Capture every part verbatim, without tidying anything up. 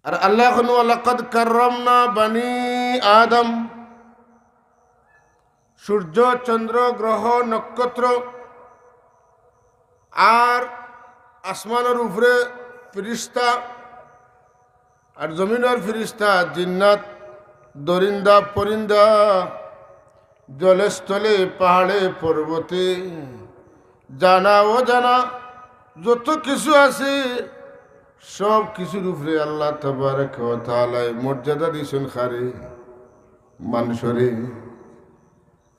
আর আল্লায় কইন, "ওয়ালাকাদ কাররামনা বানি আদম।" সূর্য, চন্দ্র, গ্রহ, নক্ষত্র, আর আসমানর উপরে ফিরিস্তা, আর জমিনর ফিরিস্তা, জিন্নাত, দরিন্দা, পরিন্দা, জলে স্থলে, পাহাড়ে, পর্বতে, জানা অজানা যত কিছু আছে, সব কিছুর উপরে আল্লাহ তাবারাকা ওয়া তাআলায় মর্যাদা দিছইন কারে? মানষরে।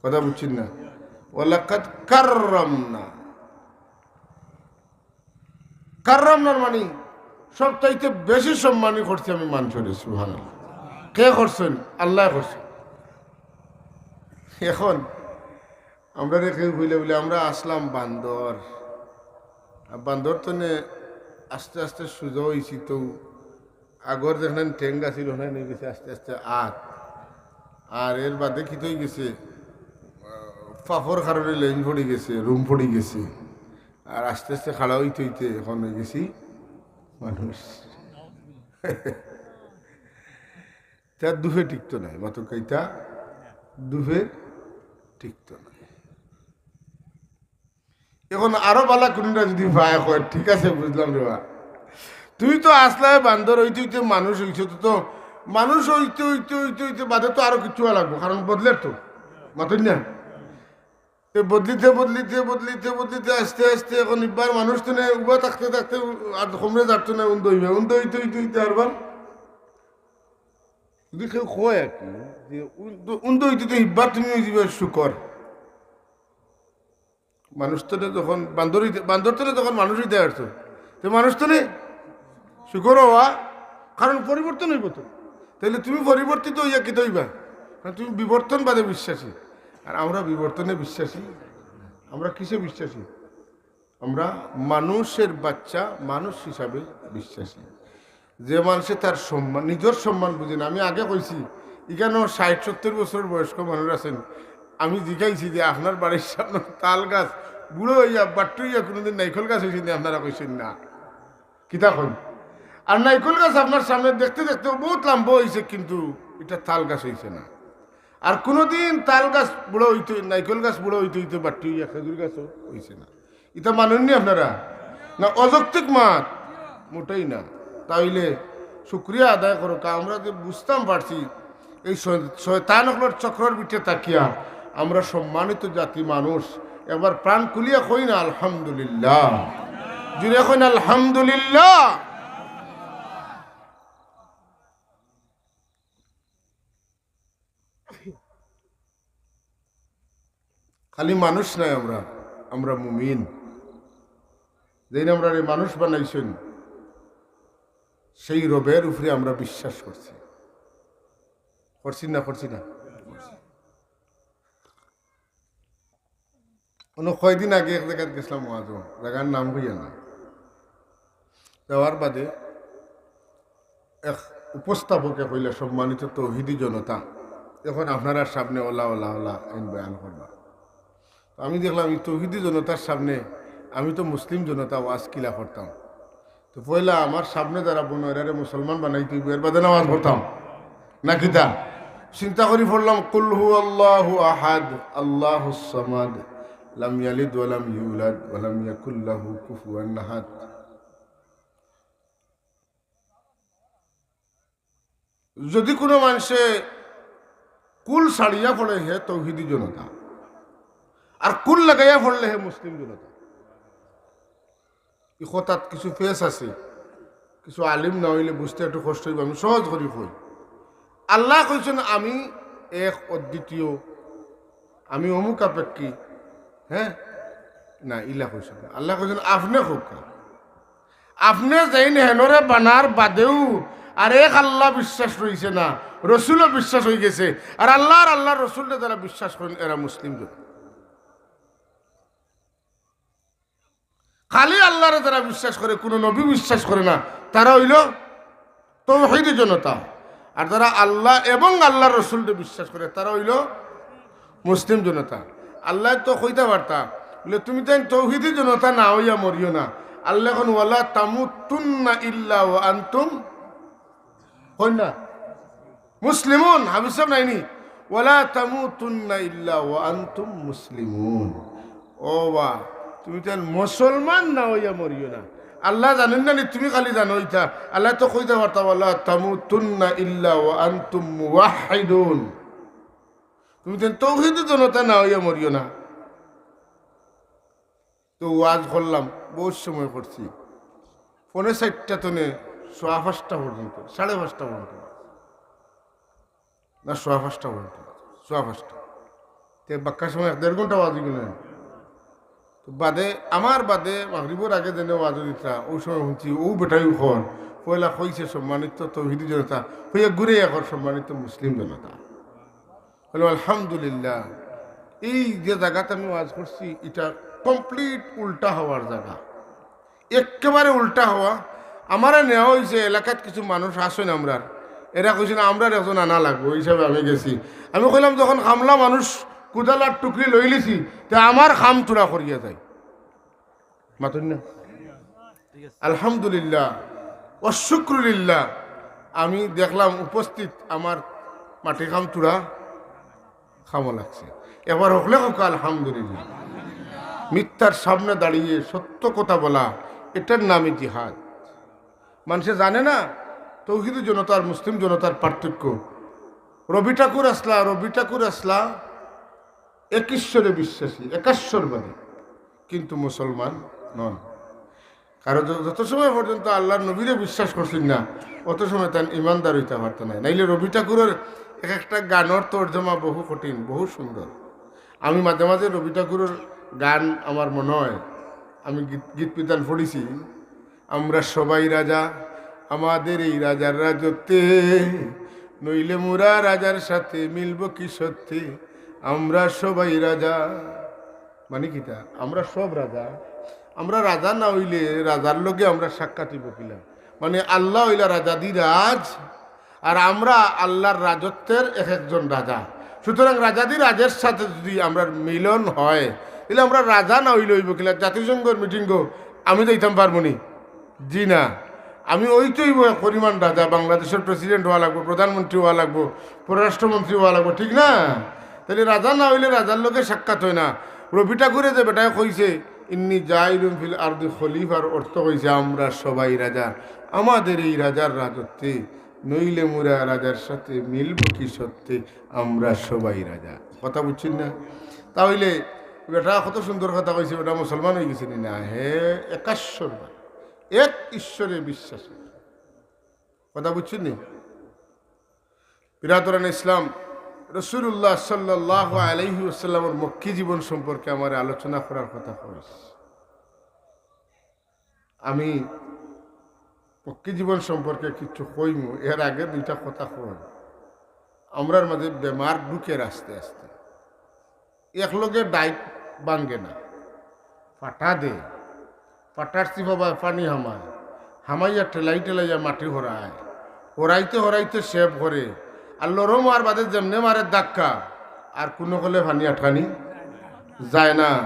কথা বুঝছইন না? ওয়ালাকাদ কাররামনা। কাররামনার মানে সবচাইতে বেশি সম্মানী করছি আমি মানষরে। সুবহানাল্লাহ। কে করছইন? আল্লায় করছইন। এখন আমরারে কেউ কইলে বুলে, "আমরা আছলাম বান্দর, আর বান্দর তনে আস্তে আস্তে সুজা অইছি, তো আগর যেখান ঠেং আছিল, ওখান অইগেছে আস্তে আস্তে আত, আর এর বাদে কিতা অইগেছে, ফাফর কারণে লেইন পড়ি গেছে, রুম পড়ি গেছে, আর আস্তে আস্তে খাড়া অইতে অইতে এখন অইগেছি মানুষ।" তা দুফে টিকতো নায়, মাতকা ইতা দুফে টিকতো নায়। এখন আরো বালা কুনুটা যুদি পায়, কয়, "ঠিক আছে, বুঝলাম রে বা, তুমি তো আছলায় বান্দর, অইতে অইতে মানুষ অইছো, তো, তো মানুষ অইতে অইতে অইতে অইতে বাদে তো আরো কিচ্ছু অওয়া লাগবো, কারণ বদলের তো, মাতইন না?" তে বদলিতে বদলিতে বদলিতে বদলিতে আস্তে আস্তে এখন ইবার মানুষ তো নাই, উবা থাকতে থাকতে আর কমরে যার তো নাই, উন্দা অইবা, উন্দা অইতে অইতে অইতে আরবার যুদি কেউ কয় আর কি, যে উন্দা, উন্দা অইতে তো ইবার তুমি অইযিবা শুকর। মানুষ তনে যখন বান্দর অইতে, বান্দর তনে যখন মানুষ অইতে পারছো, তে মানুষ তনে শুকর অওয়া, কারণ পরিবর্তন অইবো তো। তাইলে তুমি পরিবর্তিত অইয়া কিতা অইবা? কারণ তুমি বিবর্তনবাদে বিশ্বাসী, আর আমরা বিবর্তনে বিশ্বাসী। আমরা কিসে বিশ্বাসী? আমরা মানুষের বাচ্চা, মানুষ হিসাবে বিশ্বাসী। যে মানষে তার সম্মান, নিজর সম্মান বুঝে না। আমি আগে কইছি, ইখানো ষাইট সত্তইর বছর বয়স্ক মানুষ আছইন, আমি জিকাইছি যে, "আপনার বাড়ির সামনে তাল গাছ বুড়া অইয়া, বাট্টু অইয়া কুনুদিন নাইকল গাছ অইছে নি?" আপনারা কইছইন, "না।" কিতা কইন? আর নাইকল গাছ আপনার সামনে দেখতে দেখতে বউত লাম্বা অইছে, কিন্তু ইটা তাল গাছ অইছে না। আর কুনুদিন তাল গাছ বুড়া অইতে, নাইকল গাছ বুড়া অইতে অইতে বাট্টু অইয়া খেজুর গাছও অইছে না। ইতা মানইন নি আপনারা? না, অযৌক্তিক মাত? মোটেই না। তা অইলে শুকরিয়া আদায় করউক্কা, আমরা যে বুঝতাম পারছি, এই শয়-, শয়তান অকলর চক্রর ভিতরে থাকিয়া আমরা সম্মানিত জাতি মানুষ। একবার প্রাণ খুলিয়া কই না আলহামদুলিল্লাহ, জুরে কই না আলহামদুলিল্লাহ। খালি মানুষ নায় আমরা, আমরা মুমিন। যেইন আমরারে মানুষ বানাইছইন, সেই রবের উপরে আমরা বিশ্বাস করছি। করছি না, করছি না? অনো কয়দিন আগে এক জাগাত গেছলাম ওয়াজো, জাগার নাম কইয়ার না। যাওয়ার বাদে এক উপস্থাপকে কইলা, "সম্মানিত তৌহিদি জনতা, এখন আপনারার সামনে অলা, অলা, অলা এইন বয়ান করবা।" তো আমি দেখলাম, ই তৌহিদি জনতার সামনে, আমি তো মুসলিম জনতা, ওয়াজ কিলা করতাম? তো পয়লা আমার সামনে যারা বইন, এরারে মুসলমান বানাইতে অইবো, এর বাদে না ওয়াজ করতাম, না কিতা? চিন্তা করি পড়লাম, "কুল হু আল্লাহু আহাদ, আল্লাহুস সামাদ, লাম ইয়ালিদ ওয়া লাম ইউলাদ, ওয়া লাম ইয়াকুল লাহু কুফুয়ান আহাদ।" যদি কুনু মানষে কুল ছাড়িয়া পড়ে, হে তৌহিদি জনতা, আর কুল লাগাইয়া পড়লে হে মুসলিম জনতা। ই কথাত কিছু পেচ আছে, কিছু আলিম না অইলে বুঝতে একটু কষ্ট অইবো, আমি সহজ করি কই। আল্লায় কইছইন, "আমি এক, অদ্বিতীয়, আমি অমুক আপেক্ষী।" হে, না, ইলা কইছইন না। আল্লায় কইছইন, "আপনে কউক্কা।" আপনে যেইন হেনরে বানার বাদেউ আর এক আল্লাহ বিশ্বাস রইছে না, রসুলও বিশ্বাস অইগেছে। আর আল্লাহ আর আল্লাহর রসুলরে যারা বিশ্বাস করইন, এরা মুসলিম জন। খালি আল্লাহরে যারা বিশ্বাস করে, কুনু নবী বিশ্বাস করে না, তারা অইলো তৌহিদি জনতা। আর যারা আল্লাহ এবং আল্লাহর রসুলরে বিশ্বাস করে, তারা অইলো মুসলিম জনতা। আল্লায় তো কইতা পারতা, বলে, "তুমি তাইন তৌহিদি জনতা না অইয়া মরিও না।" আল্লায় কইন, "ওয়ালা তামুতুন্না ইল্লা ওয়া আনতুম কইন না? মুসলিমুন, হাফিজ সাব নায়নি? "ওয়ালা তামুতুন্না ইল্লা ওয়া আনতুম মুসলিমুন।" ও বা, তুমি তাইন মুসলমান না অইয়া মরিও না। আল্লায় জানইন না নি, তুমি খালি জানো ইতা। আল্লায় তো কইতা পারতা, "ওয়ালা তামুতুন্না ইল্লা ওয়া আনতুম মুওয়াহহিদুন।" তুমি তাইন তৌহিদি জনতা না অইয়া মরিও না। তো ওয়াজ করলাম, বউত সময় করছি, পৌনে চাইরটা তনে সোয়া পাঁচটা পর্যন্ত, সাড়ে পাঁচটা পর্যন্ত, না, সোয়া পাঁচটা পর্যন্ত, সোয়া পাঁচটা। তে বাক্কা সময় এক দেড় ঘন্টা ওয়াজ অইগেলো না? তো বাদে, আমার বাদে মাগরিবর আগে যেনে ওয়াজ দিতরা, অউ সময় হুনছি, অউ বেটায় কর, পয়লা কইছে, "সম্মানিত তৌহিদি জনতা", কইয়া ঘুরে কর, "সম্মানিত মুসলিম জনতা।" বলে, "আলহামদুলিল্লাহ, এই যে জাগাত আমি ওয়াজ করছি, ইটা complete উল্টা হওয়ার জাগা, একেবারে উল্টা হওয়া।" আমারে নেওয়া অইছে এলাকাত, কিছু মানুষ আছইন আমরার, এরা কইছইন, "আমরার একজন আনা লাগবো", অউ হিসাবে আমি গেছি। আমি কইলাম, "যখন কামলা মানুষ কুদাল আর টুকরি লইলিছি, তে আমার কাম থুড়া করিয়া যাই।" মাতইন না? আলহামদুলিল্লাহ, ওয়াশ শুকরুলিল্লাহ, আমি দেখলাম উপস্থিত আমার মাটি কাম থুড়া কামো লাগছে। এবার হকলে কউক্কা আলহামদুলিল্লাহ। মিথ্যার সামনে দাঁড়িয়ে সত্য কথা বলা, এটার নামই জিহাদ। মানষে জানে না তৌহিদি জনতার, মুসলিম জনতার পার্থক্য। রবি ঠাকুর আছলা, রবি ঠাকুর আছলা এক ঈশ্বরে বিশ্বাসী, একাশ্বরবাদী, কিন্তু মুসলমান নন। কারণ য-, যত সময় পর্যন্ত আল্লার নবীরে বিশ্বাস করছইন না, অত সময় তাইন ইমানদার অইতা পারতা নায়। নাইলে রবি ঠাকুরর এক একটা গানর তর্জমা বহু কঠিন, বহু সুন্দর। আমি মাঝে মাঝে রবি ঠাকুরর গান আমার মনো অয়, আমি গীত, গীত বিতান পড়ছি, "আমরা সবাই রাজা, আমাদের এই রাজার রাজত্বে, নইলে মোরা রাজার সাথে মিলব কি সত্যে, আমরা সবাই রাজা।" মানি কিতা? আমরা সব রাজা। আমরা রাজা না অইলে রাজার লগে আমরার সাক্ষাৎ অইবো কিলা? মানি আল্লা অইলা রাজাদি রাজ, আর আমরা আল্লার রাজত্বের এক একজন রাজা। সুতরাং রাজাদি রাজের সাথে যুদি আমরার মিলন অয়, তাইলে আমরা রাজা না অইলে অইবো কিলা? জাতিসংঘর মিটিংও আমি যাইতাম পারমু নি? জি না। আমি অইতে অইবো এক পরিমাণ রাজা, বাংলাদেশর প্রেসিডেন্ট অওয়া লাগবো, প্রধানমন্ত্রী অওয়া লাগবো, পররাষ্ট্রমন্ত্রী অওয়া লাগবো, ঠিক না? তাইলে রাজা না অইলে রাজার লগে সাক্ষাৎ অয় না। রবি ঠাকুরে যে বেটায় কইছে, "ইন্নি জাইলুন ফিল আরদি খলিফা"র অর্থ কইছে, "আমরা সবাই রাজা, আমাদের এই রাজার রাজত্বে, নইলে মোরা রাজার সাথে মিলব কি সত্যে, আমরা সবাই রাজা।" কথা বুঝছইন না? তা অইলে বেটা কত সুন্দর কথা কইছে, বেটা মুসলমান অইগেছে নি না? হে একাশ্বরবাদী, এক ঈশ্বরে বিশ্বাসী। কথা বুঝছইন নি? বিরাদরানে ইসলাম, রাসূলুল্লাহ সাল্লাল্লাহু আলাইহি ওয়াসাল্লামর মক্কি জীবন সম্পর্কে আমারে আলোচনা করার কথা কইস। আমি মক্কি জীবন সম্পর্কে কিছু কইমু, এর আগে দুইটা কথা কই। আমরার মাঝে বেমার ঢুকের আস্তে আস্তে। একলগে ডাইক ভাঙ্গে না, ফাটা দে, ফাটার চিপাবায় পানি হামায়, হামাইয়া ঠেলাই ঠেলাইয়া মাটি হরায়, হরাইতে হরাইতে সেভ করে, আর লরম অওয়ার বাদে যেমনে মারে ধাক্কা, আর কুনু কলে পানি আটকানি যায় না।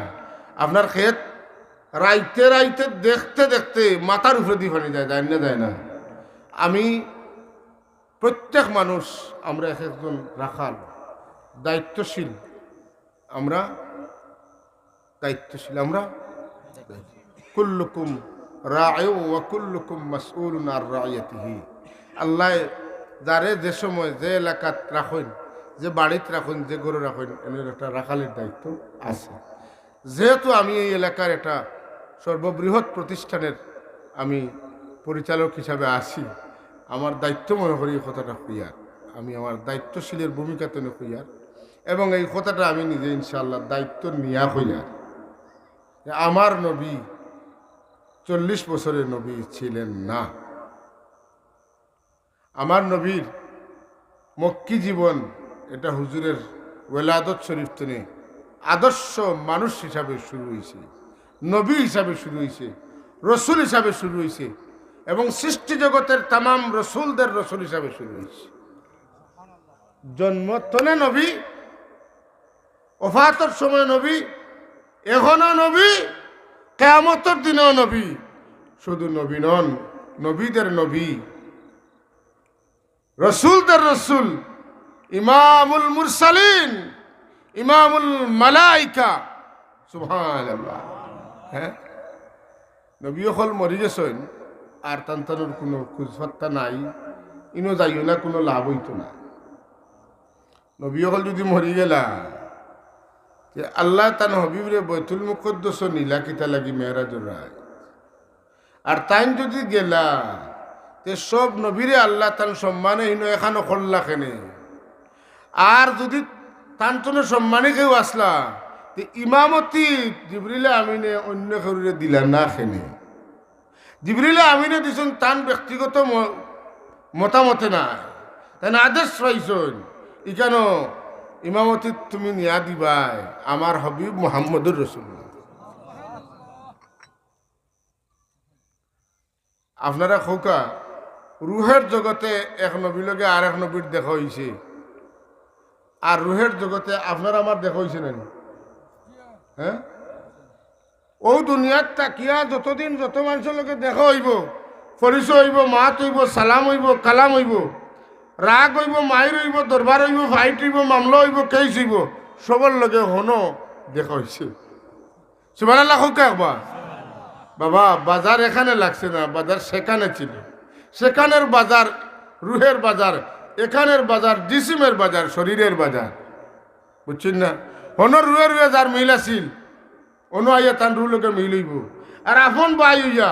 আপনার খেত রাইতে রাইতে দেখতে দেখতে মাথার উপরেদি পানি যায়, যায় না, যায় না? আমি, প্রত্যেক মানুষ, আমরা এক একজন রাখাল, দায়িত্বশীল, আমরা দায়িত্বশীল, আমরা কুল্লুকুম রাইউ ওয়া কুল্লুকুম মাসউলুন আর রাইয়াতিহি। আল্লায় যারে যে সময় যে এলাকাত রাখইন, যে বাড়িত রাখইন, যে ঘরো রাখইন, এনর একটা রাখালের দায়িত্ব আছে। যেহেতু আমি এই এলাকার একটা সর্ববৃহৎ প্রতিষ্ঠানের আমি পরিচালক হিসাবে আছি, আমার দায়িত্ব মনে করি এই কথাটা কইয়ার, আমি আমার দায়িত্বশীলের ভূমিকা তনে কইয়ার, এবং এই কথাটা আমি নিজে ইনশাআল্লাহ দায়িত্ব নিয়া কইয়ার। আমার নবী চল্লিশ বছরের নবী ছিলেন না। আমার নবীর মক্কি জীবন, এটা হুজুরের ওয়েলাদত শরীফ তনে আদর্শ মানুষ হিসাবে শুরু অইছে, নবী হিসাবে শুরু অইছে, রসুল হিসাবে শুরু অইছে, এবং সৃষ্টি জগতের তামাম রসুলদের রসুল হিসাবে শুরু অইছে। জন্ম তনে নবী, ওফাতর সময় নবী, এখনো নবী, কিয়ামতর দিনেও নবী। শুধু নবী নন, নবীদের নবী। রসুলদের রসুল, ইমামুল মুরসালিন, ইমামুল মালাইকা। সুবহানাল্লাহ। হ্যাঁ, নবী অকল মরি গেছইন, আর তান তানোর কুনু খুঁজ পাত্তা নাই। ইনো যাইও না, কুনু লাভ অইতো না। নবী অকল যুদি মরি গেলা, তে আল্লায় তান হবিবরে বাইতুল মুকাদ্দাসো নিলা কিতা লাগি মেরাজর রাইত? আর তাইন যুদি গেলা, তে সব নবীরে আল্লায় তান সম্মানে হিনো একখানো করলা কেনে? আর যুদি তান তনে সম্মানী কেউ আছলা, তে ইমামতি জিবরিলে আমিনে অইন্য কেউরে দিলা না কেনে? জিবরিলে আমিনে দিছইন তান ব্যক্তিগত ম-, মতামতে নায়, তাইন আদেশ পাইছইন, ইখানো ইমামতি তুমি নিয়া দিবায় আমার হবিব মুহাম্মদুর রাসূলুল্লাহ। আপনারা কউক্কা, রুহের জগতে এক নবীর লগে আরেক নবীর দেখা অইছে, আর রুহের জগতে আপনার আমার দেখা অইছে না নি? হ্যাঁ, অউ দুনিয়াত থাকিয়া যতদিন যত মানষর লগে দেখা অইবো, পরিচয় অইবো, মাত অইবো, সালাম অইবো, কালাম অইবো, রাগ অইবো, মাইর অইবো, দরবার অইবো, ফাইট অইবো, মামলা অইবো, কেইস অইবো, সবর লগে হনো দেখা অইছে। সুবহানাল্লাহ কউক্কা একবার। বাবা, বাজার এখানে লাগছে না, বাজার সেখানে ছিল। সেখানের বাজার রুহের বাজার, এখানের বাজার জিসিমের বাজার, শরীরের বাজার। বুঝছইন না? হনো রুহে রুহে যার মিল আছিল, অনো আইয়া তান রুহ লগে মিল অইবো। আর আপন ভাই অইয়া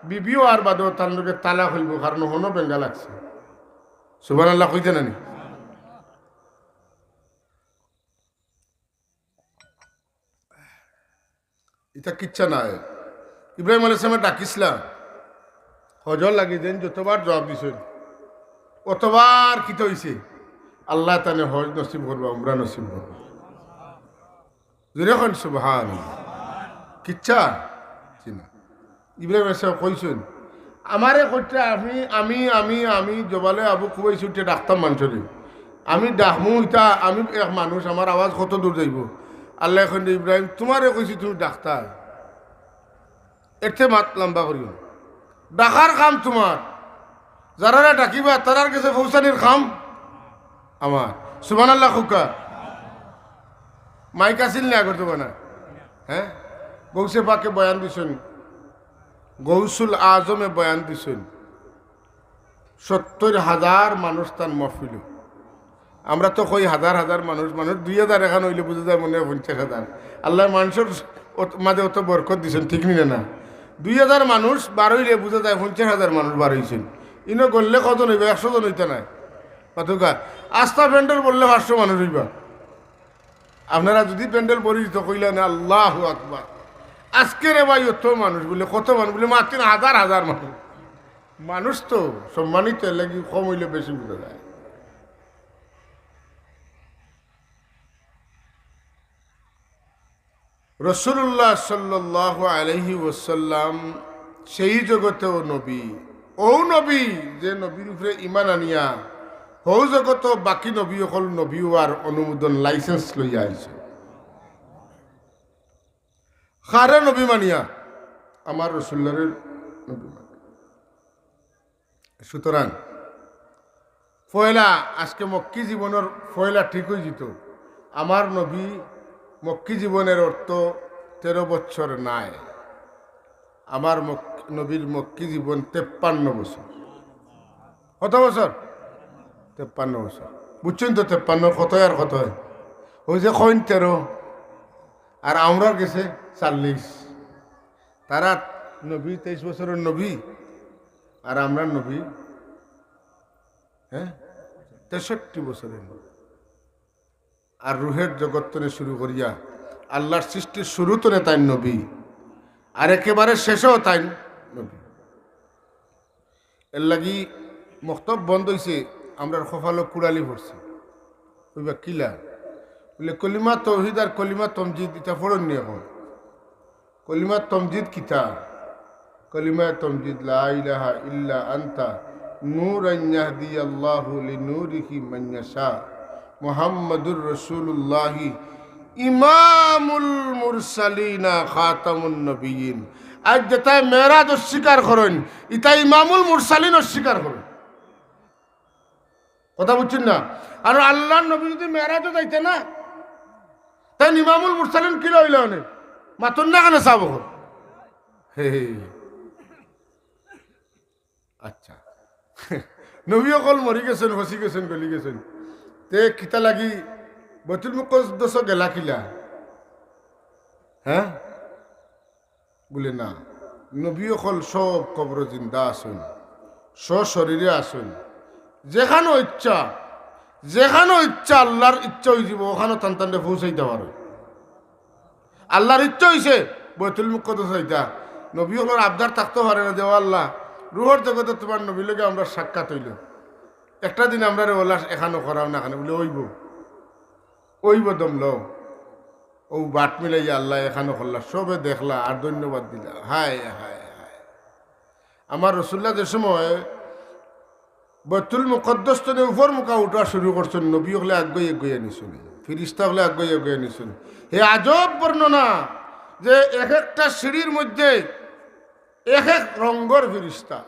বিবি অওয়ার বাদেও তান লগে তালাক অইবো, কারণ হনো বেঙ্গা লাগছে। সুবহানাল্লাহ কইতা না নি? ইটা কিচ্ছা নায়। ইব্রাহিম আলাইহিস সালামে ডাকিছলা, হজর লাগি যেইন যতবার জবাব দিছইন, অতবার কিতা অইছে? আল্লায় তানে হজ নসিব করবা, উমরা নসিব করবা। জোরে কইন সুবহানাল্লাহ। কিচ্ছা? জি না। ইব্রাহিম আলাইহিস সালাম কইছইন, আমারে কইতে আমি, আমি, আমি, আমি জবালে আবু কুবাইস উঠে ডাকতাম মানষরে। আমি ডাকমু ইতা, আমি এক মানুষ, আমার আওয়াজ কত দূর যাইবো? আল্লায় কইন, ইব্রাহিম, তুমারে কইছি তুমি ডাকতায়। এতে মাত লম্বা করিও না। ডাকার কাম তুমার, যারারে ডাকিবা তারার গেছে পৌঁছানির কাম আমার। সুবহানাল্লাহ কউক্কা। মাইক আছিল না আগর জমানা? হ্যাঁ, গৌসে পাকে বয়ান দিছইন, গৌসুল আজমে বয়ান দিছইন, সত্তইর হাজার মানুষ তান মহফিলো। আমরা তো কই হাজার হাজার মানুষ, মানুষ দুই হাজার এখান অইলে বুঝা যায় মনে অয় পঞ্চাশ হাজার। আল্লায় মানষর অত-, মাঝে অত বরকত দিছইন, ঠিক নি না? দুই হাজার মানুষ বার অইলে বুঝা যায় পঞ্চাশ হাজার মানুষ বার অইছইন। ইনো গনলে কয়জন অইবা? একশো জন অইতা নায়। কতকা? আস্তা প্যান্ডেল ভরলে পাঁচশো মানুষ অইবা। আপনারা যুদি প্যান্ডেল ভরি দিতা কইলা না, আল্লাহু আকবার। আজকে রে ভাই অত মানুষ বুলে, কত মানুষ বুলে? মাতিন হাজার হাজার মানুষ। মানুষ তো সম্মানিত, এর লাগি কম অইলে বেশি বুঝা যায়। রাসূলুল্লাহ সাল্লাল্লাহু আলাইহি ওয়াসাল্লাম সেই জগতেও নবী, অউ নবী যে নবীর উপরে ঈমান আনিয়া হউ জগতো বাকি নবী অকল নবী অওয়ার অনুমোদন, license লইয়া আইছে। কারে নবী মানিয়া? আমার রসুলুল্লাহরে নবী মানিয়া। সুতরাং পয়লা, আজকে মক্কি জীবনর পয়লা ঠিক অইযিতো। আমার নবী, মক্কি জীবনের অর্থ তেরো বছর নায়। আমার মক-, নবীর মক্কি জীবন তেপ্পান্ন বছর। কত বছর? তেপ্পান্ন বছর। বুঝছইন তো, তেপ্পান্ন কত আর কত অয়? অউ যে কইন তেরো, আর আমরার গেছে চল্লিশ। তারার নবী তেইশ বছরর নবী, আর আমরার নবী, হ্যাঁ, তেষট্টি বছরর নবী। আর রুহের জগত তনে শুরু করিয়া আল্লাহর সৃষ্টির শুরু তনে তাইন নবী, আর একেবারে শেষেও তাইন নবী। এর লাগি মক্তব বন্ধ অইছে, আমরার কপালো কুড়ালি পড়ছে। কইবা কিলা? বুলে, কলিমা তৌহিদ আর কলিমা তমজিদ, ইতা পড়ইন নি অখন। কলিমা তমজিদ কিতা? কলিমা তমজিদ, লা ইলাহা ইল্লা আনতা, নূরান ইয়াহদিয়াল্লাহু লিনূরিহি মান ইয়াশা, মুহাম্মাদুর রাসূলুল্লাহি ইমামুল মুরসালিনা খাতামুন নবিয়্যিন। আইজ যেতায় মেরাজ অস্বীকার করইন, ইতায় ইমামুল মুরসালিন অস্বীকার করইন। কথা বুঝছইন না? আর আল্লাহর নবী যদি মেরাজও যাইতা না, তাইন ইমামুল মুরসালিন কিলা অইলা অনে? মাতইন না কেনে সাব অকল? হে হে। আচ্ছা। নবী অকল মরি গেছইন, ফসি গেছইন, গলি গেছইন। তে কিতা লাগি বাইতুল মুকাদ্দাসো গেলা কিলা? হ্যাঁ? বুলে না, নবী অকল সব কবরো জিন্দা আছইন, সশরীরে আছইন। যেখানো ইচ্ছা, যেখানো ইচ্ছা আল্লাহর ইচ্ছা অইযিবো, অখানো তান তানরে পৌঁছাইতা পারইন। আল্লাহর ইচ্ছা অইছে বাইতুল মুকাদ্দাস যাইতা। নবী অকলর আবদার থাকতো পারে না যে, "ও আল্লাহ, রুহর জগতো তুমার নবীর লগে আমরার সাক্ষাৎ অইলো, একটা দিন আমরারে অলা এখানো করাও না কেনে?" বুলে, "অইবো, অইবো, দম লও।" অউ বাট মিলাইয়া আল্লায় এখানো করলা, সবে দেখলা আর ধন্যবাদ দিলা। হায়, হায়, হায়। আমার রসুল্লাহ যে সময় বাইতুল মুকাদ্দাস তনে উপর মুখা উঠা শুরু করছইন, নবী অকলে আগুয়াই আগুয়াই নিছইন, ফিরিস্তা অকলে আগুয়াই আগুয়াই নিছইন। হে আজব বর্ণনা যে এক একটা সিঁড়ির মধ্যে এক এক রঙ্গর ফিরিস্তা।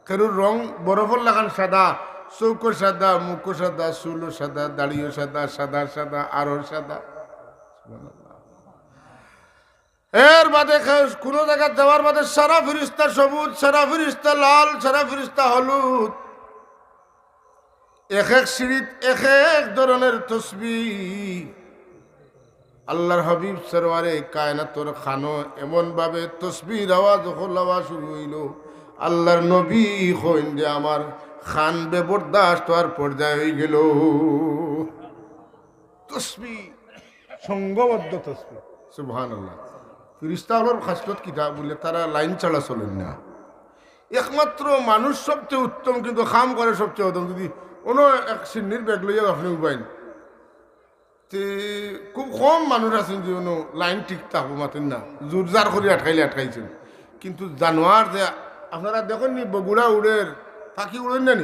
কেউর রং বরফর লাখান সাদা, চউখও সাদা, মুখও সাদা, চুলও সাদা, দাড়িও সাদা, সাদা সাদা, আরো সাদা। এর বাদে খে-, কুনু জাগাত যাওয়ার বাদে সারা ফিরিস্তা সবুজ, সারা ফিরিস্তা লাল, সারা ফিরিস্তা হলুদ। এক এক সিঁড়িত এক এক ধরনের তসবিহ। আল্লাহর হাবিব সরওয়ারে কায়নাতর খানো এমন ভাবে তসবিহর আওয়াজ অকল আওয়া শুরু অইলো, আল্লাহর নবী কইন যে, "আমার খান বেবরদাস্ত অওয়ার পর্যায়ে অইগেলো।" তসবিহ, সংঘবদ্ধ তসবিহ। সুবহানাল্লাহ। ফিরিস্তা অকলর খাসলত কিতা বুলে, তারা লাইন ছাড়া চলইন না। একমাত্র মানুষ সবচেয়ে উত্তম, কিন্তু কাম করে সবচেয়ে অধম। যদি অনো এক সিন্নির ব্যাগ লইয়া আপনে উবাইন, তে খুব কম মানুষ আছইন যে অনো লাইন ঠিক থাকবো, মাতইন না, জোরজার করি আটকাইলে আটকাইছইন। কিন্তু জানোয়ার যে, আপনারা দেখইন নি, বগুড়া উড়ের, পাখি উড়ইন না নি?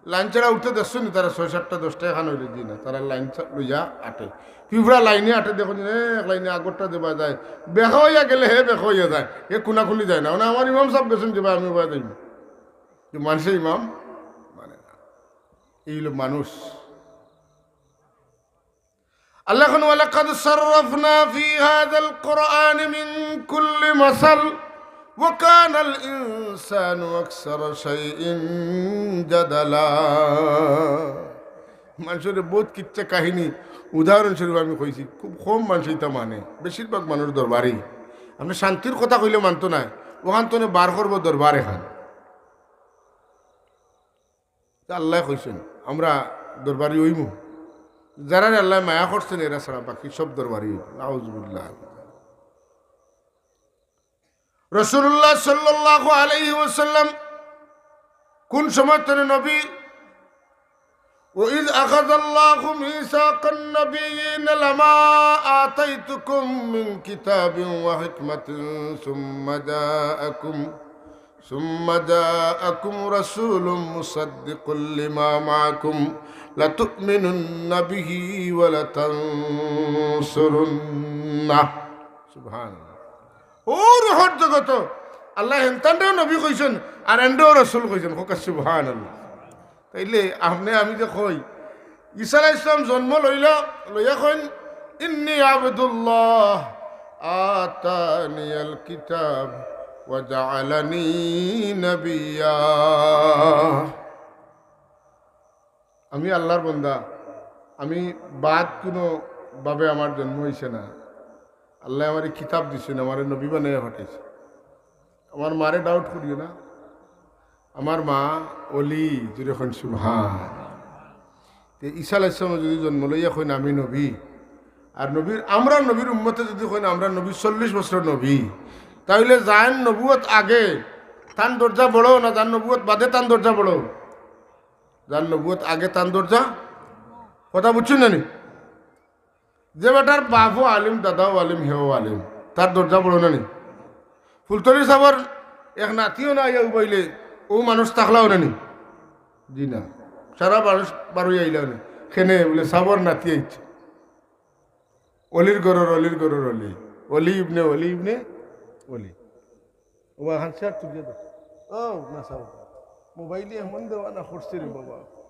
লাইন ছাড়া উঠতে দেখছইন নি? তারা ছয় সাতটা দশটা এখান অইলে, জি না, তারা লাইন ছা-, লইয়া আটে। পিঁপড়া লাইনে আটে, দেখইন নি, এক লাইনে আগরটা দেবা যায়। বেকা অইয়া গেলে হে বেকা অইয়া যায়, হে কুনাকুনি যায় না। মানে আমার ইমাম সাব গেছইন যে, "ভাই, আমি উবায় যাইমু।" যে মানষে ইমাম মানে না। এই অইলো মানুষ। আল্লাহ কইন, "ওয়ালাকাদ সাররাফনা ফি হাযাল কুরআনি মিন কুল্লি মাসাল ওয়া কানাল ইনসানু আকসারা শাইইন জাদালা।" মানষরে বউত কিচ্ছা কাহিনী উদাহরণস্বরূপ আমি কইছি, খুব কম মানষে ইতা মানে, বেশিরভাগ মানুষ দরবারি। আপনে শান্তির কথা কইলে মানতো নায়, অখান তনে বার করবো দরবার এখান। তে আল্লায় কইছইন, আমরা দরবারি অইমু। যারারে আল্লায় মায়া করছইন, এরা ছাড়া বাকি সব দরবারি অইবো। নাউজুবিল্লাহ। রাসূলুল্লাহ সাল্লাল্লাহু আলাইহি ওয়াসাল্লাম কুন সময় তনে নবী? "ওয়া ইয আখাযাল্লাহু মিসাকান নাবিয়্যিনা লামা আতাইতুকুম মিন কিতাবিন ওয়া হিকমাতিন সুম্মা জাআকুম" ثم جاءكم رسول مصدق لما معكم لتؤمنن به ولتنصرنه। সুবহানাল্লাহ। ও রুহর জগত, আল্লায় হেনতানরেও নবী কইছইন, আর এনরেও রসুল কইছইন। কউক্কা সুবহানাল্লাহ। তাইলে আপনে আমি যে কই, ঈসা আলাইহিস সালাম জন্ম লইলা, লইয়া কইন, "ইন্নী আবদুল্লাহ, আতানিয়াল কিতাব ওয়া জাআলানি নাবিয়্যা।" আমি আল্লাহর বান্দা, আমি বাদ কুনু ভাবে আমার জন্ম অইছে না। আল্লায় আমারে কিতাব দিছইন, আমারে নবী বানাইয়া পাঠাইছইন। আমার মারে doubt করিও না, আমার মা অলি, জোরে কইন সুবহান। তে ঈসা আলাইহিস সালাম যদি জন্ম লইয়া কইন আমি নবী, আর নবীর, আমরার নবীর উম্মতে যদি কইন আমরার নবী চল্লিশ বছর নবী, তাইলে যান নবুয়ত আগে তান দরজা বড় না যান নবুয়ত বাদে তান দরজা বড়? যান নবুয়ত আগে তান দরজা, কথা বুঝছইন না নি? যে বেটার বাপও আলিম, দাদাও আলিম, হেও আলিম, তার দরজা বড় না নি? ফুলতলি সাবর এক নাতিও না আইয়া উবাইলে, অউ মানুষ থাকলাও না নি? জি না, সারা মানুষ বারই আইলাও না। কেনে বুলে সাবর নাতি আইছে। অলির ঘরর, অলির ঘরর অলি, অলি ইবনে অলি ইবনে অলি। ও বা, handset তুলিয়া দেও। ও, না, সাব। মোবাইলে এমন দেওয়ানা করছে রে বাবা।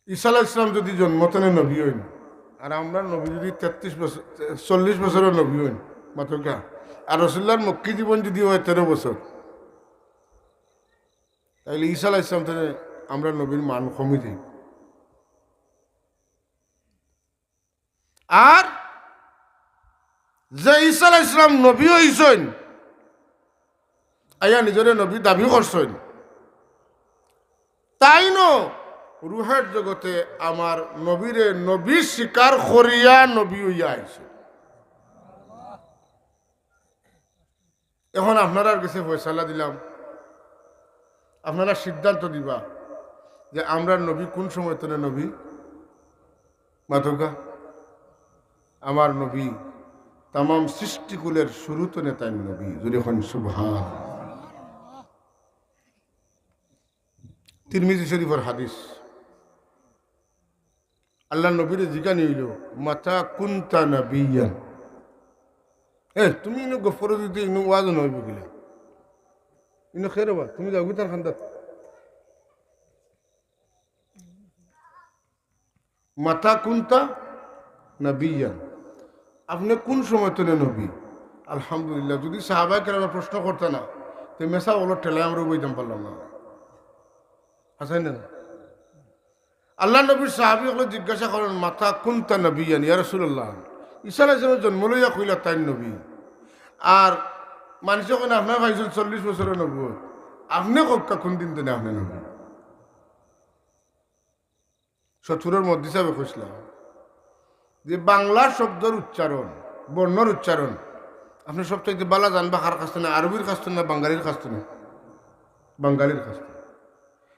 ঈসা আলাইহিস সালাম যুদি জন্মতনে নবী অইন, আর আমরার নবী যুদি তেত্রিশ বছর, চল্লিশ বছরর নবী অইন, মাতউক্কা, আর রসুলুল্লাহর মক্কি জীবন যুদি অয় তেরো বছর, তাইলে ঈসা আলাইহিস সালাম তনে আমরার নবীর মান কমি যাইবো। আর যে ঈসা আলাইহিস সালাম নবী অইছইন, আইয়া নিজরে নবী দাবি করছইন, তাইনও রুহের জগতে আমার নবীরে নবী স্বীকার করিয়া নবী অইয়া আইছইন। এখন আপনারার গেছে ফয়সালা দিলাম, আপনারা সিদ্ধান্ত দিবা যে আমরার নবী কুন সময় তনে নবী। মাতউক্কা, আমার নবী তামাম সৃষ্টিকুলের শুরু তনে তাইন নবী। জোরে কইন সুবহান। তিরমিজি শরীফর হাদিস। আল্লাহর নবীরে জিগানি অইলো, "মাতা কুনতা নাবিয়ান?" এ, তুমি ইনো গফরত দিতে ইনো ওয়াজ নইবো কিলা? ইনো খেরে বা, তুমি যাও গিতার খান্দাত। "মাতা কুনতা নাবিয়ান?" আপনে কুন সময় তনে নবী? আলহামদুলিল্লাহ, যুদি সাহাবায়ে কেরামে প্রশ্ন করতা না, তে মেসাব অকলর ঠেলায় আমরা উবাইতাম পারলাম না। হাছা নি না? আল্লাহর নবীর সাহাবী অকলে জিজ্ঞাসা করইন, "মাতা কুনতা নাবিয়ান ইয়া রাসূলুল্লাহ?" ঈসা আলাইহিস সালামে জন্ম লইয়া কইলা তাইন নবী। আর মানষে কইন, "আপনার পাইছইন চল্লিশ বছরর নবুয়ত, আপনে কউক্কা কুন দিন তনে আপনে নবী?" সতপুরর মুহাদ্দিস সাবে কইছলা যে বাংলা শব্দর উচ্চারণ, বর্ণর উচ্চারণ, আপনে সবচাইতে বালা জানবা কার কাছ তনে, আরবির কাছ তনে না বাঙালির কাছ তনে? বাঙালির কাছ তনে।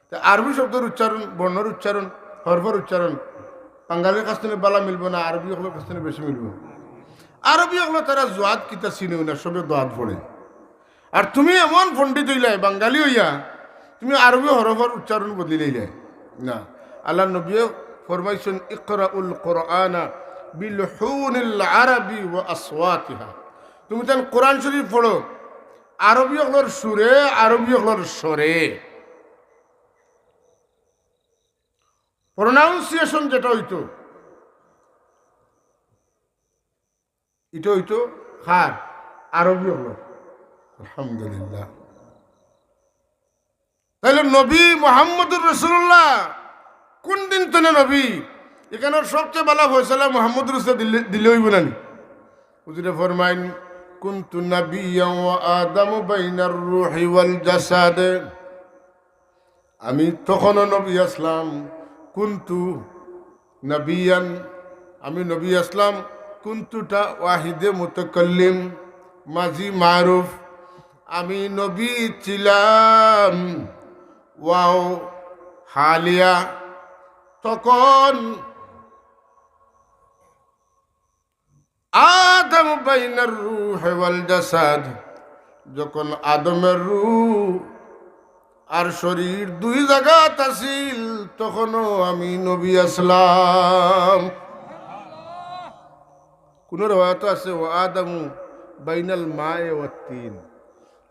তে আরবি শব্দর উচ্চারণ, বর্ণর উচ্চারণ, হরফর উচ্চারণ বাঙালির কাছ তনে বালা মিলবো না আরবি অকলর কাছ তনে বেশি মিলবো? আরবি অকলে তারা জোয়াদ কিতা চিনেও না, সবে দোয়াদ পড়ে। আর তুমি এমন পণ্ডিত অইলায়, বাঙালি অইয়া তুমি আরবি হরফর উচ্চারণ বদলি লাইলায়। না, আল্লাহর নবীয়ে ফরমাইছইন, "ইকরাউল কুরআনা বিলুহুনিল আরাবি ওয়া আসওয়াতিহা।" তুমি তান কোরআন শরীফ পড়ো আরবি অকলর সুরে, আরবি অকলর স্বরে। Pronunciation যেটা অইতো, ইটা অইতো কার? আরবি অকলর। আলহামদুলিল্লাহ। তাইলে নবী মুহাম্মদুর রাসূলুল্লাহ কুন দিন তনে নবী? ইখানর সবচে বালা ফয়সালা মুহাম্মদুর রাসূলুল্লাহ দিলে, দিলে অইবো না নি? হুজুরে ফরমাইন, "কুনতু নাবিয়্যান ওয়া আদামু বাইনার রুহি ওয়াল জাসাদ।" আমি তখনও নবী আছলাম, কুনতু নাবিয়ান, আমি নবী আছলাম, কুনতুটা ওয়াহিদে মুতাকাল্লিম, মাজি মারুফ, আমি নবী ছিলাম, ওয়াও হালিয়া, তখন আদম বাইনার রুহ ওয়াল জাসাদ, যখন আদমের রুহ আর শরীর দুই জাগাত আছিল, তখনও আমি নবী আছলাম। কুনু রেওয়ায়েতো আছে, "ওয়া আদামু বাইনাল মায়ে ওয়াত তিন।"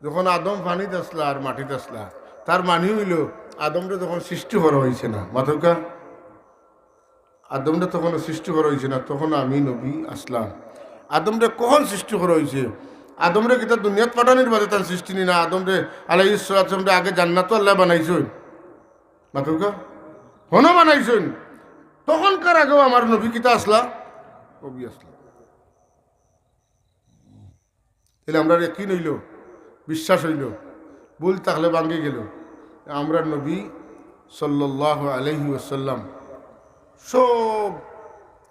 যখন আদম পানিত আছলা আর মাটিত আছলা, তার মানি অইলো আদমরে তখন সৃষ্টি করা অইছে না। মাতউক্কা? আদমরে তখনও সৃষ্টি করা অইছে না, তখনও আমি নবী আছলাম। আদমরে কখন সৃষ্টি করা অইছে? আদমরে কিতা দুনিয়াত পাঠানির বাদে তান সৃষ্টি নি না? আদমরে আলাইহিস সালাতু ওয়াস সালামরে আগে জান্নাতো আল্লায় বানাইছইন। মাতউক্কা? হনো বানাইছইন। তখনকার আগেও আমার নবী কিতা আছলা? নবী আছলা। তাইলে আমরার ইয়াকিন অইলো, বিশ্বাস অইলো, ভুল থাকলে ভাঙ্গি গেলো। আমরার নবী সাল্লাল্লাহু আলাইহি ওয়াসাল্লাম সব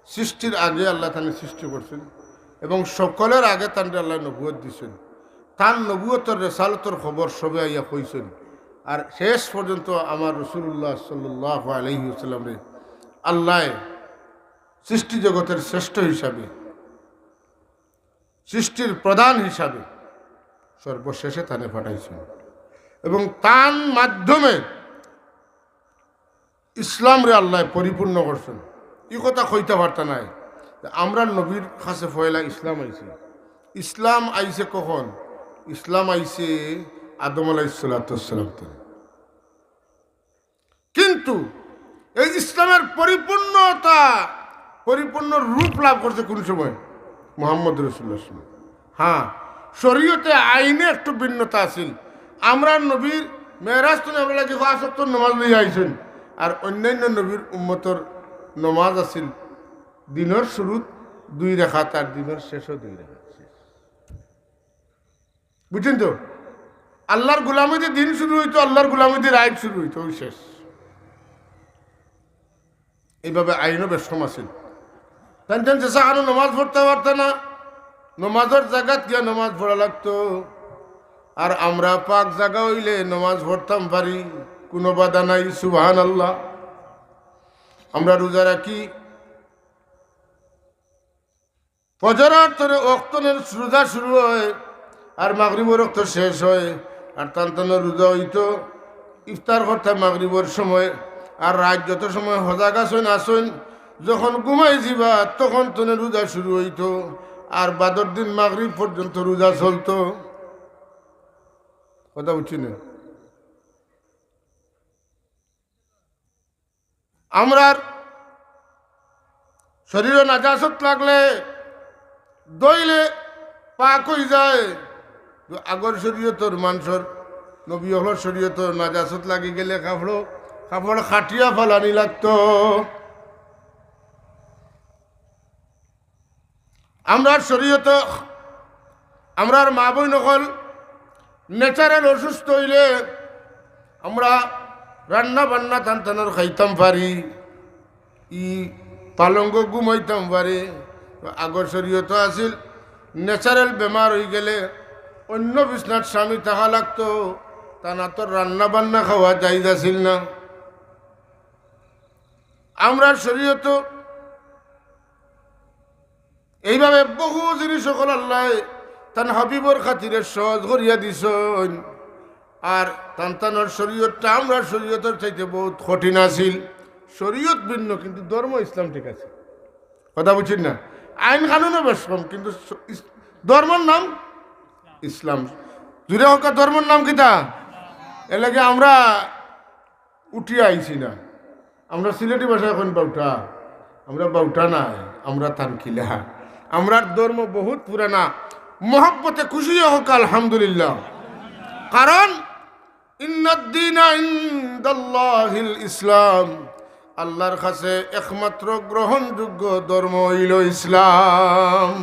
সৃষ্টির আগে আল্লায় তানরে সৃষ্টি করছইন এবং সকলের আগে তানরে আল্লায় নবুয়ত দিছইন। তান নবুয়তর রেসালতর খবর সবে আইয়া কইছইন। আর শেষ পর্যন্ত আমার রাসূলুল্লাহ সাল্লাল্লাহু আলাইহি ওয়াসাল্লামরে আল্লায় সৃষ্টি জগতের শ্রেষ্ঠ হিসাবে, সৃষ্টির প্রধান হিসাবে সর্বশেষে তানে পাঠাইছইন এবং তান মাধ্যমে ইসলামরে আল্লায় পরিপূর্ণ করছইন। ই কথা কইতা পারতা নায় যে আমরার নবীর কাছে পয়লা ইসলাম আইছে। ইসলাম আইছে কখন? ইসলাম আইছে আদম আলাইহিস সালাতু ওয়াস সালাম থাকি। কিন্তু এই ইসলামের পরিপূর্ণতা, পরিপূর্ণ রূপ লাভ করছে কোন সময়? মুহাম্মদ রাসূলুল্লাহর সময়। হ্যাঁ, শরীয়তে আইনে একটু ভিন্নতা আছিল। আমরার নবীর মেরাজ তো আমরা লাগি পাঁচ ওয়াক্ত নামাজ লইয়া আইছেন, আর অন্যান্য নবীর উম্মতর নামাজ আছিল দিনর শুরুত দুই রাকাত আর দিনর শেষও দুই রাকাত। বুঝছেন তো? আল্লাহর গোলামিতে দিন শুরু হইতো, আল্লাহর গোলামিতে রাইত শুরু হইতো, ওই শেষ। এইভাবে আইনও বেশ কম আছিল। তান তান যেসা আনো নামাজ পড়তে পারত না, নামাজের জায়গাত গিয়া নামাজ পড়া লাগতো। আর আমরা পাক জায়গা হইলে নামাজ পড়তাম পারি, কোনো বাধা নাই। সুবহানাল্লাহ। আমরা রোজা রাখি, ফজরর তরে অক্তনের রোজা শুরু হয়, আর মাগরিবর অক্ত শেষ হয়। আর তান তানর রোজা হইতো ইফতার করতা মাগরিবর সময়, আর রাইত যত সময় হজাগ আছইন আছইন, যখন ঘুমাই যিবা তখন তনে রোজা শুরু হইতো, আর বাদর দিন মাগরিব পর্যন্ত রোজা চলতো। কথা বুঝছি না? আমরার শরীরো নাজাসত লাগলে, ধইলে পাক হই যায়। তো আগর শরীয়তর মানষর, নবী অকলর শরীয়তর নাজাসত লাগি গেলে কাপড়, কাপড় কাটিয়া ফালানি লাগতো। আমরার শরীয়তো, আমরার মা বইন অকল natural অসুস্থ হইলে আমরা রান্না বান্না তান তানর খাইতাম পারি, ই পালঙ্গ ঘুমাইতাম পারি। আগর শরীয়তো আছিল natural বেমার হই গেলে অন্য বিছনাত স্বামী থাকা লাগতো, তান আতর রান্না বান্না খাওয়া জায়েজ আছিল না। আমরার শরীয়তো এইভাবে বহু জিনিস অকল আল্লায় তান হাবিবর খাতিরে সহজ করিয়া দিছইন। আর তান তানর শরীয়তটা আমরার শরীয়তর চাইতে বহুত কঠিন আছিল। শরীয়ত ভিন্ন, কিন্তু ধর্ম ইসলাম ঠিক আছে। কথা বুঝছেন না? আইন কানুনও বেশ কম, কিন্তু স-, ইস-, ধর্মর নাম ইসলাম। জুড়ে হকা ধর্মর নাম কিতা? এর লাগি আমরা উঠিয়া আইছি না। আমরা সিলেটি ভাষায় এখন বাউটা, আমরা বাউটা নাই, আমরা তানকিলা। আমরার ধর্ম বহুত পুরানা। মহব্বতে খুশি হক, আলহামদুলিল্লাহ। কারণ ইন্নাদ্দীনা ইনদাল্লাহিল ইসলাম, আল্লাহর কাছে একমাত্র গ্রহণযোগ্য ধর্ম হইল ইসলাম।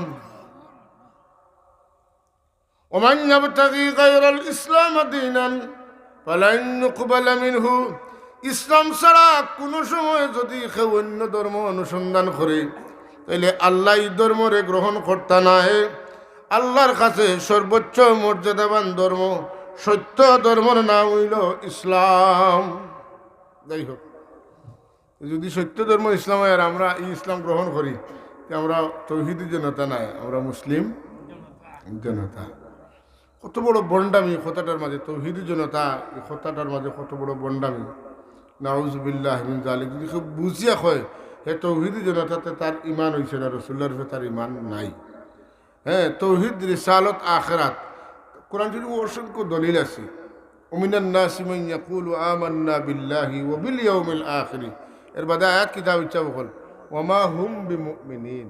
ওমান ইয়াবতাগি গায়রাল ইসলাম দীনান ফালান ইউকবালা মিনহু। ইসলাম ছাড়া কোনো সময় যদি কেউ অন্য ধর্ম অনুসন্ধান করে, তাইলে আল্লাহ এই ধর্মরে গ্রহণ করতা নায়। আল্লাহর কাছে সর্বোচ্চ মর্যাদাবান ধর্ম, সত্য ধর্মর নাম হইল ইসলাম। যাই হোক, যদি সত্য ধর্ম ইসলাম হয় আর আমরা এই ইসলাম গ্রহণ করি, তে আমরা তৌহিদি জনতা নায়, আমরা মুসলিম জনতা। কত বড় বন্ডামি কথাটার মাঝে, তৌহিদি জনতা, এই কথাটার মাঝে কত বড় বন্ডামি। নাউজুবিল্লাহ মিন জালিক। যদি কেউ বুঝিয়া কয় হে তৌহিদি জনতা, তে তার ইমান হইছে না, রসুল্লাহর উপরে তার ইমান নাই। হ্যাঁ, তৌহিদ, রিসালত, আখেরাত। কোরআন শরীফে অসংখ্য দলিল আছে। ওমিনান নাসি মান ইয়াকুলু আমান্না বিল্লাহি ওয়া বিল ইয়াউমিল আখিরি। এর বাদে আয়াত কিতা ইচ্ছা বকল, ওয়ামা হুম বিমুমিনিন।